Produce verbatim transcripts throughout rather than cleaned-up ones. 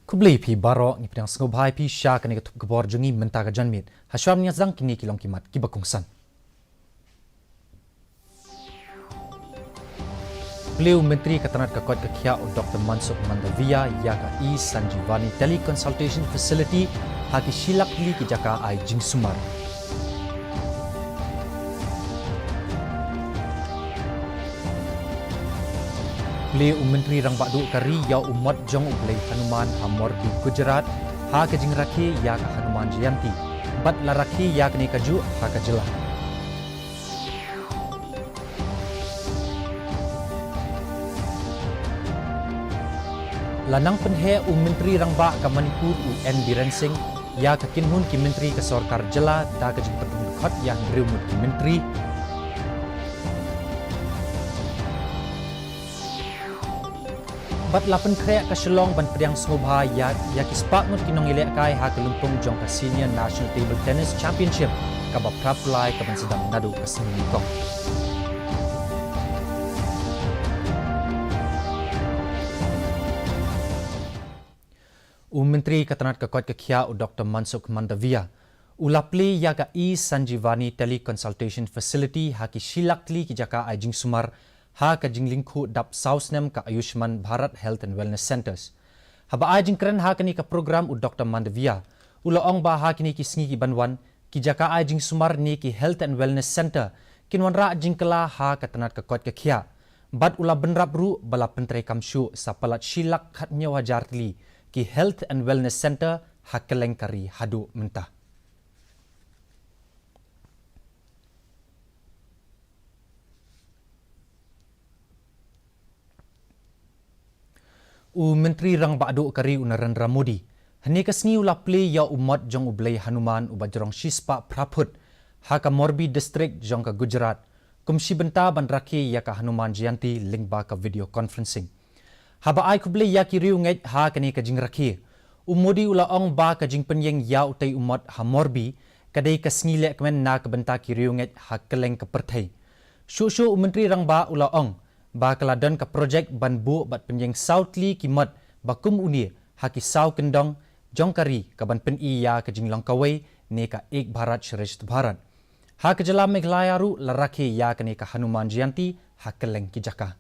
Khublei phi baroh, ngi pdiang sngewbha ïa phi sha kane ka thup khubor jong ngi mynta ka janmiet. Hashwa ban ïa sdang, kine ki long ki mat kiba kongsan. Plie u Myntri ka tnat ka koit ka khiah u Doktor Mansukh Mandaviya ïa ka e-Sanjeevani Teleconsultation Facility ha ki shi lak tylli ki jaka ai jingsumar. Plie u Myntri Rangbah Duh ka ri ïa u mot jong u Blei Hanuman ha Morbi, Gujarat, ha ka jingrakhe ïa ka Hanuman Jayanti. Bad la rakhe ïa kane kajuh ha ka jylla. La nang pynheh u Myntri Rangbah ka Manipur u N Biren Singh ïa ka kynhun ki myntri ka sorkar jylla da ka jingpynrung dkhot ïa hynriew ngut ki myntri. Bad la pynkhreh ka Shillong ban pdiang sngewbha ïa, ïa ki spah ngut ki nongïalehkai ha ka lympung jong ka Senior National Table Tennis Championship kaba phra phew lai kaban sdang naduh ka sngi nyngkong. U Myntri ka tnat ka koit ka khiah u Doktor Mansukh Mandaviya u la plie ïa ka e-Sanjeevani Teleconsultation Facility ha ki shi lak tylli ki jaka ai jingsumar ha ka jinglyngkhuh dap saw snem ka Ayushman Bharat Health and Wellness Centres. Haba ai jingkren ha kane ka program u Doktor Mandaviya u la ong ba ha kine ki sngi kiban wan ki jaka ai jingsumar ne ki Health and Wellness Centre kin wanrah jingkylla ha ka tnat ka koit ka khiah. Bad u la bynrap ruh ba la pyntreikam shuh sa palat shi lak khathynñiew hajar tylli ki Health and Wellness Centre ha kylleng ka ri haduh mynta. U Myntri Rangbah Duh ka ri u Narendra Modi hynne ka sngi u la plie ïa u mot jong u Blei Hanuman uba jrong shi spah phra phut ha ka Morbi District jong ka Gujarat kum shi bynta ban rakhe ïa ka Hanuman Jayanti lyngba ka video conferencing. Haba ai khublei ïa ki riewngeit ha kane ka jingrakhe, u Modi u la ong ba ka jingpynïeng ïa utei u mot ha Morbi ka dei ka sngi lehkmen na ka bynta ki riewngeit ha kylleng ka pyrthei. Shuh shuh u Myntri Rangbah u la ong ba ka la don ka projek ban buh bad pynïeng saw tylli ki mot ba kum une ha ki saw kyndong jong ka ri kaban pyni ïa ka jinglong kawei ne ka Ek Bharat Shreshtha Bharat. Ha ka jylla Meghalaya ruh la rakhe ïa kane ka Hanuman Jayanti ha kylleng ki jaka.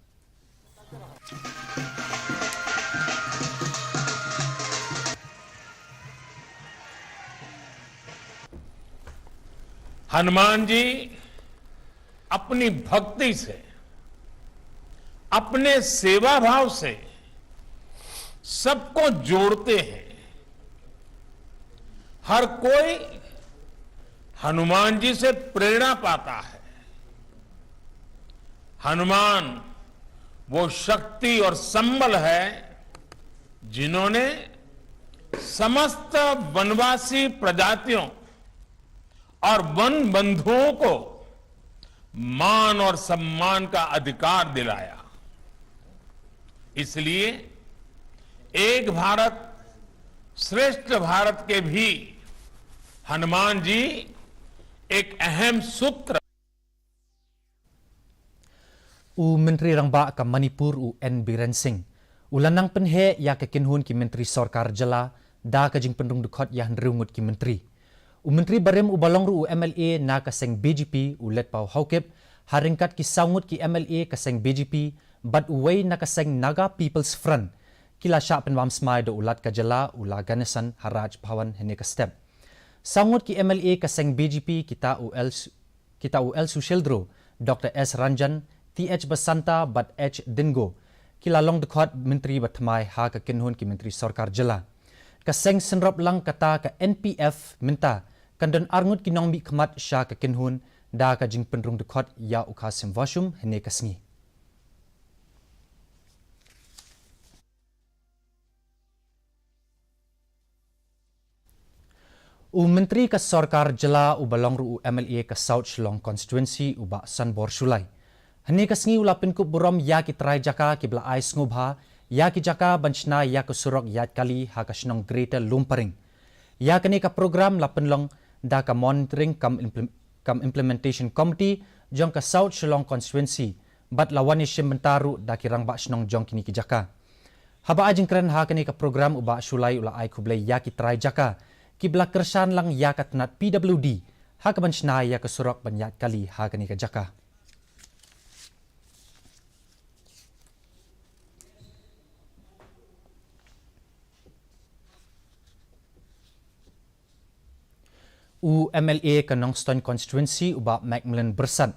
हनुमान जी अपनी भक्ति से, अपने सेवा भाव से सबको जोड़ते हैं। हर कोई हनुमान जी से प्रेरणा पाता है। हनुमान वो शक्ति और संबल है, जिन्होंने समस्त वनवासी प्रजातियों और वन बंधुओं को मान और सम्मान का अधिकार दिलाया। इसलिए एक भारत श्रेष्ठ भारत के भी हनुमान जी एक अहम सूत्र। U Myntri Rangbah ka Manipur u N Biren Singh u la nang pynheh ïa ka kynhun ki myntri sorkar jylla da ka jingpynrung dkhot ïa hynriew ngut ki myntri. U Myntri barim uba long ruh u M L A na ka seng B J P u Letpao Haokip ha ryngkat ki saw ngut ki M L A ka seng B J P bad uwei na ka seng Naga People's Front ki la shah pynbam smai da u Lat ka jylla u La Ganesan ha Raj Bhavan hynne ka step. Saw ngut ki M L A ka seng B J P kita u L kita u L Sushildro, Doctor S Ranjan, T H Basanta bad H Dhingo ki la long dkhot myntri ba thymmai ha ka kynhun ki myntri sorkar jylla. Ka seng synrop lang kata ka N P F mynta kan don arngut ki nongmihkhmat sha ka kynhun da ka jingpynrung dkhot ïa u Khasem Vashum hynne ka sngi. U Myntri ka Sorkar Jylla uba long ruh u M L A ka South Shillong Constituency u Bah Sanbor Shullai hynne ka sngi u la pynkup burom ïa ki trai jaka kiba la ai sngewbha ïa ki jaka ban shna ïa ka surok ïaid kali ha ka shnong Greater Lumparing. Ïa kane ka program la pynlong da ka Monitoring cum Implem- cum Implementation Committee jong ka South Shillong Constituency bad la wan ïashim bynta ruh da ki rangbah shnong jong kine ki jaka. Haba ai jingkren ha kane ka program, u Bah Shullai u la ai khublei ïa ki trai jaka kiba la kyrshan lang ïa ka tnat P W D ha kaban shna ïa ka surok ban ïaid kali ha kane ka jaka. U M L A ka Nongstoiñ Constituency, u Bah Macmillan Byrsat,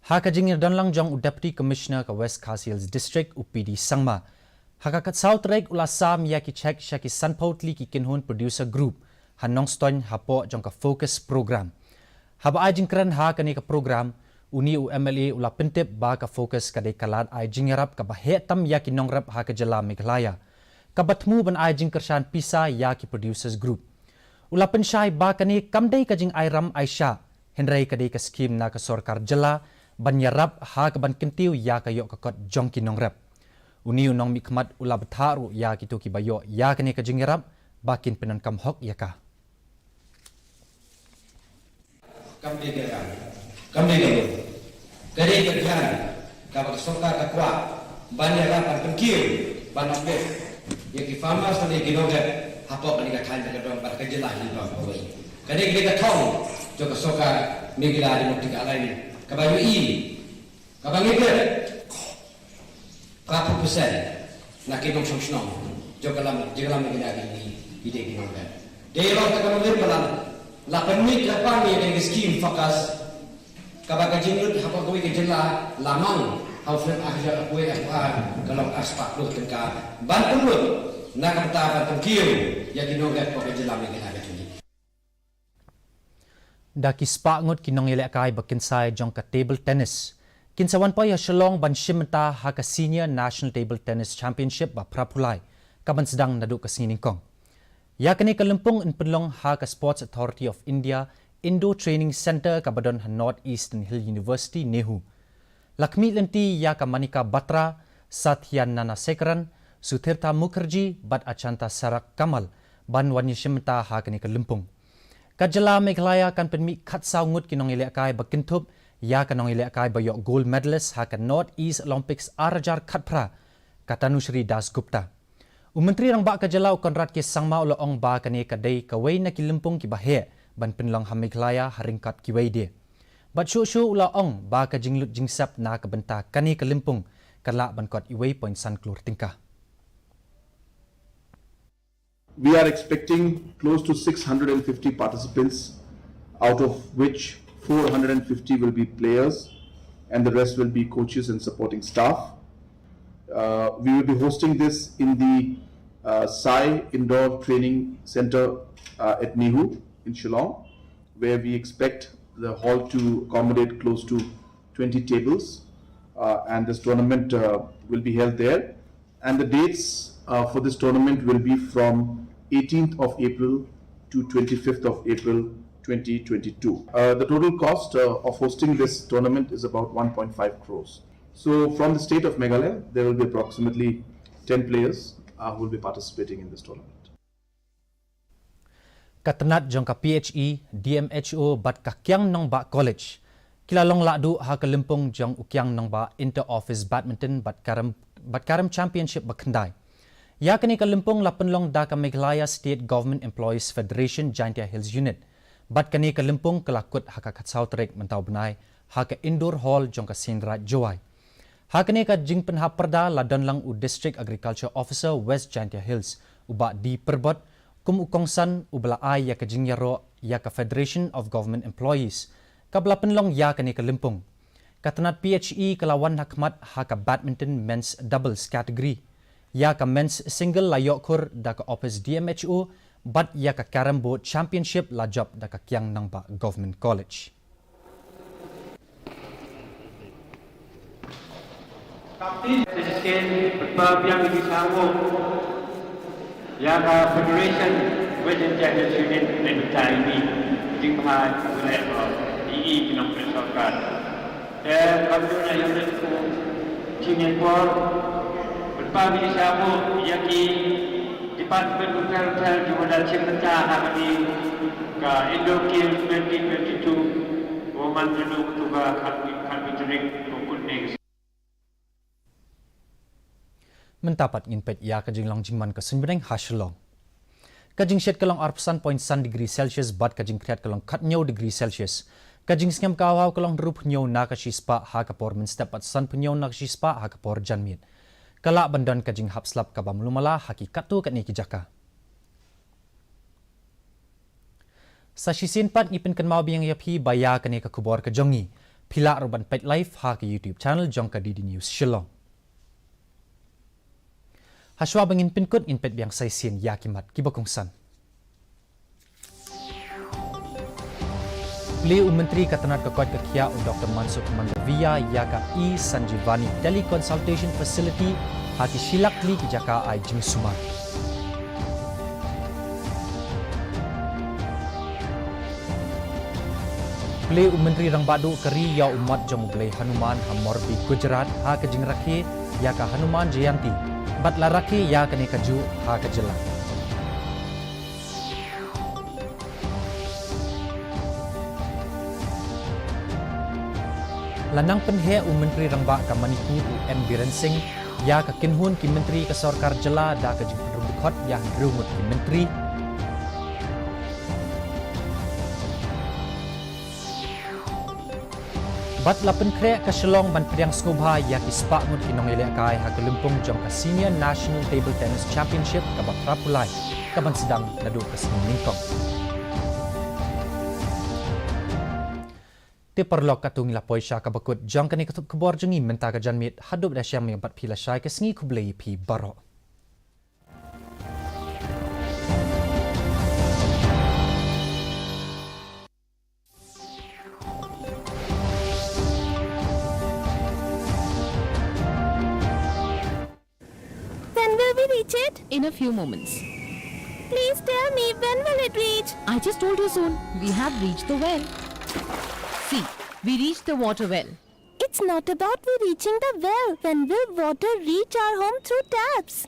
ha ka jingïadon lang jong u Deputy Commissioner ka West Khasi Hills District, u P D Sangma, ha ka khatsaw tarik u la sam ïa ki cheque sha ki sanphew tylli ki kynhun producer group ha Nongstoiñ hapoh jong ka Focus Program. Haba ai jingkren ha kane ka program, une u M L A u la pyntip ba ka Focus ka dei ka lad ai jingïarap kaba heh tam ïa ki nongrep ha ka jylla Meghalaya, kaba thmu ban ai jingkyrshan pisa ïa ki producers group. U la pynshai ba kane kam dei ka jingai ram ai shah, hynrei ka dei ka skhim na ka sorkar jylla ban ïarap ha kaban kyntiew ïa ka ïoh ka kot jong ki nongrep. Une u nongmihkhmat u la bthah ruh ïa kito kiba ïoh ïa kane ka jingïarap ba kin pyndonkam hok ïa ka. Kam dei ka kam, kam dei ka lum. Ka dei ka jingkyrmen kaba ka sorkar ka kwah ban ïarap, ban pynkiew, ban update ïa ki farmers bad ïa ki nongrep hapoh kane ka thaiñ ba ka dong bad ka jylla hi ba kawei. Ka dei ka thong jong ka sorkar Meghalaya Democratic Alliance kaba ïohi, kaba ngi dep ka phew percent na ki nongshong shnong jong ka lam, jong ka lam Meghalaya ki dei ki nongrep. Dei ruh kata ka nongrep ba la, la pynmih ka pan ïa ka skim Focus kaba ka jinglut hapoh kawei ka jylla la mang ha u snem ar hajar arphew, arphew ar ka long ar spah klur tyngka ban pynlut na ka bynta ban pynkiew ïa ki nongrep hapoh ka jylla Meghalaya ka jong ngi. Da ki spah ngut ki nongïalehkai ba kynsai jong ka table tennis kin sa wan poi ha Shillong ban shim bynta ha ka Senior National Table Tennis Championship ba phra phew lai, kaban sdang naduh ka sngi nyngkong. Ïa kane ka lympung yn pynlong ha ka Sports Authority of India Indoor Training Centre kaba don ha North Eastern Hill University, NEHU. La khmih lynti ïa ka Manika Batra, Satya Gnanasekaran, Sutirtha Mukherjee bad Achanta Sarak Kamal ban wan ïashim bynta ha kane ka lympung. Ka jylla Meghalaya kan pynmih khatsaw ngut ki nongïalehkai ba kynthup ïa ka nongïalehkai ba ïoh gold medalist ha ka North East Olympics ar hajar khatphra, ka Tanushri Dasgupta. U Myntri Rangbah ka jylla, u Conrad K Sangma, u la ong ba kane ka dei kawei na ki lympung kiba heh ban pynlong ha Meghalaya ha ryngkat kiwei de. Bad shuh shuh u la ong ba ka jinglut jingsep na ka bynta kane ka lympung ka lah ban kot uwei point san klur tyngka. We are expecting close to six hundred and fifty participants, out of which four hundred and fifty will be players and the rest will be coaches and supporting staff. Uh, we will be hosting this in the uh, Sai Indoor Training Center uh, at NEHU in Shillong, where we expect the hall to accommodate close to twenty tables, uh, and this tournament uh, will be held there. And the dates uh, for this tournament will be from eighteenth of April to twenty-fifth of April twenty twenty-two. Uh, the total cost uh, of hosting this tournament is about one point five crores. So from the state of Meghalaya, there will be approximately ten players uh, who will be participating in this tournament. Ka tnat jong ka P H E, D M H O bad ka Kiang Nangbah College ki la long lahduh ha ka lympung jong u Kiang Nangbah Inter Office Badminton bad Carrom, bad Carrom Championship ba khyndai. Ïa kane ka lympung la pynlong da ka Meghalaya State Government Employees Federation Jaintia Hills Unit. Bad kane ka lympung ka la kut ha ka khatsaw tarik mynta u bnai ha ka Indoor Hall jong ka Seiñ Raij Jowai. Ha kane ka jingpynhap pyrda la don lang u District Agriculture Officer West Jaintia Hills, u Bah D Pyrbot, kum u kongsan uba la ai ïa ka jingïaroh ïa ka Federation of Government Employees kaba la pynlong ïa kane ka lympung. Ka tnat P H E ka la wan ha khmat ha ka badminton men's doubles category. Ïa ka men's single la ïoh khur da ka Office D M H O bad ïa ka Carrom Board Championship la jop da ka Kiang Nangbah Government College. Kapten President Pynpaw Biang Ïa Ki Sawok, ïa ka Federation West Jaintia Hills Unit, ne betai ni jingbha wala ko i i ki nongpynsorkar. Te kam juna ïa unit ku senior por Pynpaw Biang Ïa Ki Sawok, ïa ki department hotel hotel jumada chim bynta ha kani ka Indoor Games twenty twenty-two. Woman jadu tu ka khatwi khatwi tarik ko kut ne. Mynta pat ngin peit ïa ka jinglong jingman ka suiñbneng ha Shillong. Ka jingshit ka long arphew san point san degree Celsius bad ka jingkhriat ka long khathynñiew degree Celsius. Ka jingsngem ka haw ka long hynriewphew hynñiew na ka shispah ha ka por mynstep bad sanphew hynñiew na ka shispah ha ka por janmiet. Ka lah ban don ka jinghap slap kaba malu mala ha ki katto katne ki jaka. Sa shisien pat ngi pynkynmaw biang ïa phi ba ïa kane ka khubor ka jong ngi phi lah ruh ban peit live ha ka YouTube channel jong ka D D News Shillong. Hashwa ba ngin pynkut ngin peit biang sa shisien ïa ki mat kiba kongsan. Plie u Myntri ka tnat ka koit ka khiah u Doctor Mansukh Mandaviya ïa ka e-Sanjeevani Teleconsultation Facility ha ki shi lak tylli ki jaka ai jingsumar. Plie u Myntri Rangbah Duh ka ri ïa u mot jong u Blei Hanuman ha Morbi, Gujarat ha ka jingrakhe ïa ka Hanuman Jayanti bad la rakhe ïa kane kajuh ha ka jylla. La nang pynheh u Myntri Rangbah ka Manipur u N Biren Singh ïa ka kynhun ki myntri ka sorkar jylla da ka jingpynrung dkhot ïa hynriew ngut ki myntri. Bad la pynkhreh ka Shillong ban pdiang sngewbha ïa ki spah ngut ki nongïalehkai ha ka lympung jong ka Senior National Table Tennis Championship kaba phra phew lai kaban sdang naduh ka sngi nyngkong. Te paralok, katto ngi la poi sha kaba kut jong kane ka tnat khubor jong ngi mynta ka janmiet. Haduh ba da shem ïa bad phi lashai ka sngi, khublei phi baroh. When will we reach it? In a few moments. Please tell me, when will it reach? I just told you soon. We have reached the well. See, we reached the water well. It's not about we reaching the well. When will water reach our home through taps?